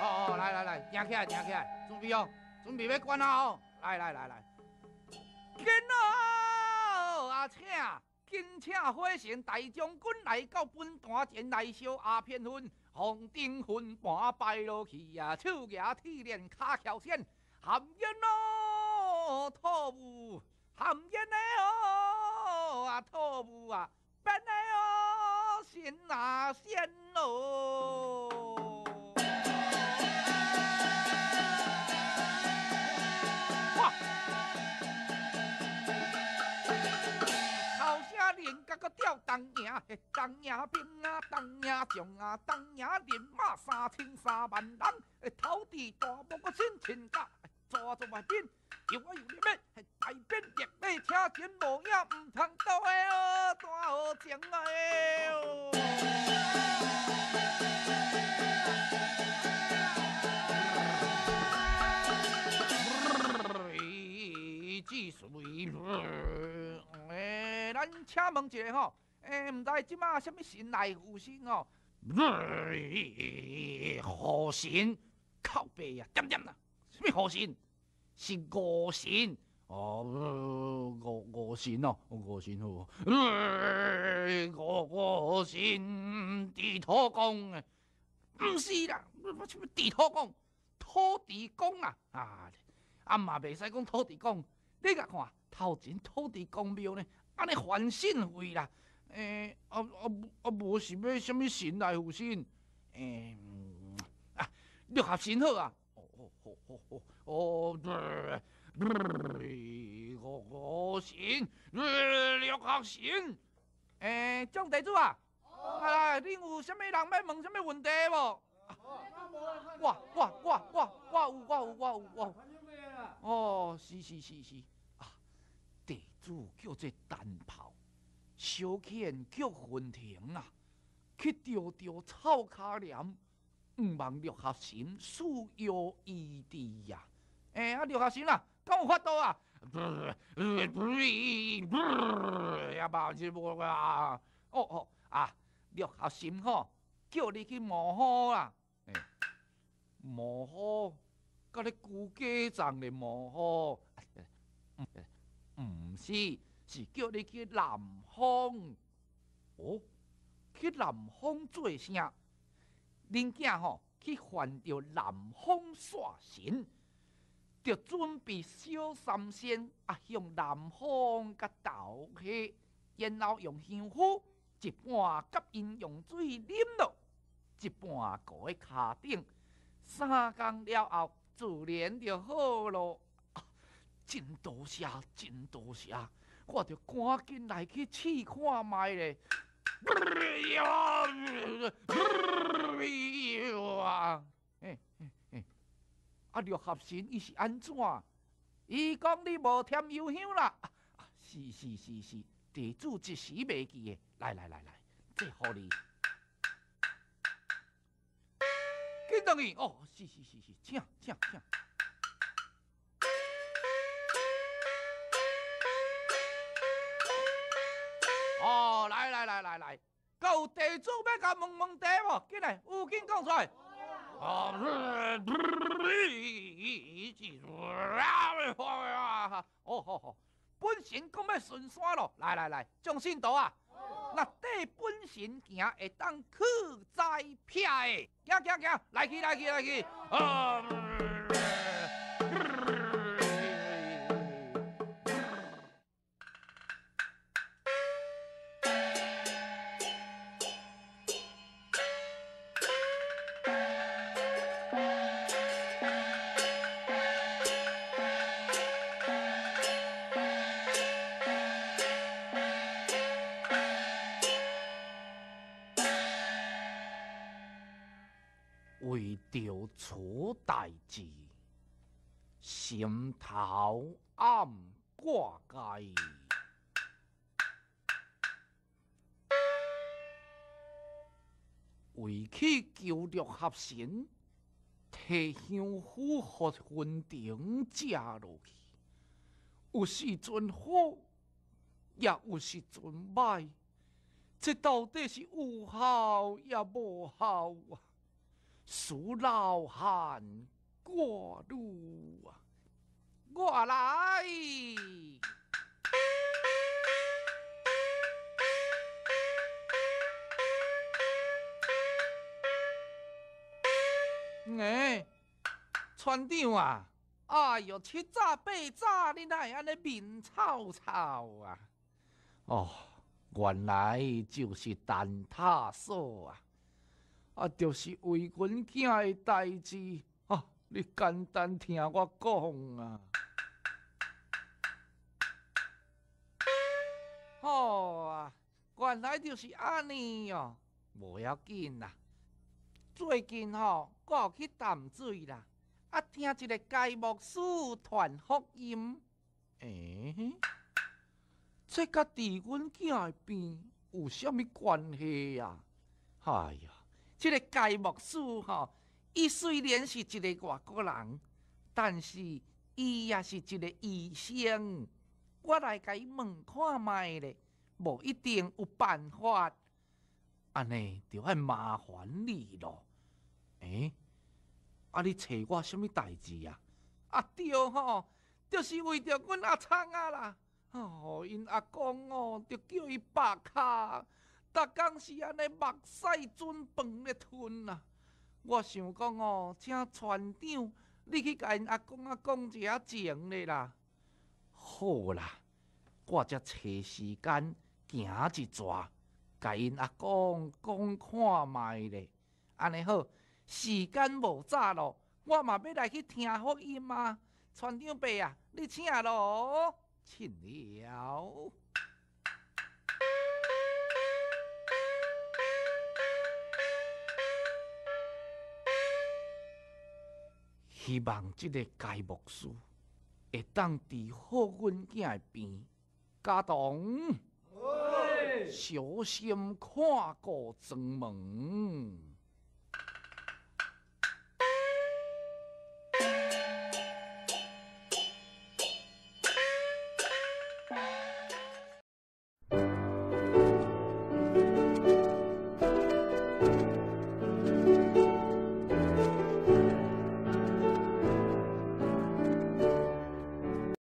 哦哦，来来来，行起来，行起来，准备哦，准备欲关啊哦，来来来来，紧哦啊请，紧请火神大将军来到本坛前来烧鸦片粉，红灯云盘摆落去啊，手举铁链跤翘线，含烟哦吐雾，含烟的哦啊吐雾啊，变的哦神啊仙哦。哇！头声连甲阁吊东营，东营兵啊，东营将啊，东营人马3300万人，头戴大帽阁身穿甲，抓做外边，又啊又入面，大变立马车前无影，毋通倒的哦，大学情啊哦。咱请问一下吼，毋知这马啥物神来附身吼？护神，靠北啊，点点啦，啥物护神？是五神哦，五神哦，五神好，五神地土公，毋是啦，什物地土公？土地公啦，啊，啊嘛袂使讲土地公，你共看头前土地公庙呢，按呢翻信会啦，啊无是欲啥物神来附身？啊，六合神好啊，哦哦哦哦哦，五神，六合神，众地主啊，啊，恁有啥物人欲问啥物问题无？我我我我我有我有我有我有。哦，是是是是，啊，地主叫做陈炮，小遣叫云亭啊，去钓钓臭跤帘，毋望六合神赐药医治呀。啊，六合神啊，敢有法度啊？也嘛是无啊。哦哦啊，六合神吼，叫你去磨虎啦。磨虎，佮你孤家藏咧磨虎，毋是，是叫你去南方。哦，去南方做啥？恁囝吼去犯著南方煞神，著准备小三仙啊，向南方佮投下，然后用香火一半佮𪜶用水啉落，一半糊喺跤顶。3工了后，自然就好咯。啊，真多谢，真多谢，我著赶紧来去试看觅咧。啊，六合神伊是按怎？伊讲你无添油香啦。啊，是是是是，地主一时袂记的。来来来来，这予你。紧转去哦，是是是是，请请请。哦，来来来来来，阁有地主欲共问问题无？紧来，有紧讲出来。哦，哦好好，本神讲欲巡山咯，来来来，众信徒啊！若缀本神行，会当去灾避的，行行行，来去来去来去。啊！为著此代志，心头暗挂盖。为去求六合神，提香符予云亭食落去，有時陣好，也有時陣歹，這到底是有效抑無效啊？使老漢掛慮啊！我來。欸，船長啊！哎喲，七早八早，你哪會按呢面臭臭啊？哦，原來就是陳塔嫂啊！啊，就是為阮囝的代誌啊！你簡單聽我講啊！好啊，原來就是按呢哦，無要緊啦。最近吼，我有去淡水啦。啊！聽一个該牧師傳福音，欸，這佮治阮囝的病有啥物關係啊？哎呀，這个該牧師吼，伊雖然是一个外國人，但是伊也是一个醫生。我來共伊問看覓咧，無一定有辦法。按呢就愛麻煩你囉。欸？啊！你揣我啥物代誌啊？啊對吼，就是為著阮阿聰仔啦。哦，𪜶阿公哦，就叫伊縛跤，逐工是按呢目屎準飯咧吞啊。我想講哦，請船長你去共𪜶阿公仔講一下情咧啦。好啦，我才揣時間行一逝，共𪜶阿公講看覓咧。按呢好。時間無早囉，我嘛欲來去聽福音啊！船長伯啊，你請囉，請了。希望這个該牧師會當治好阮囝的病，家棟小心看顧莊門。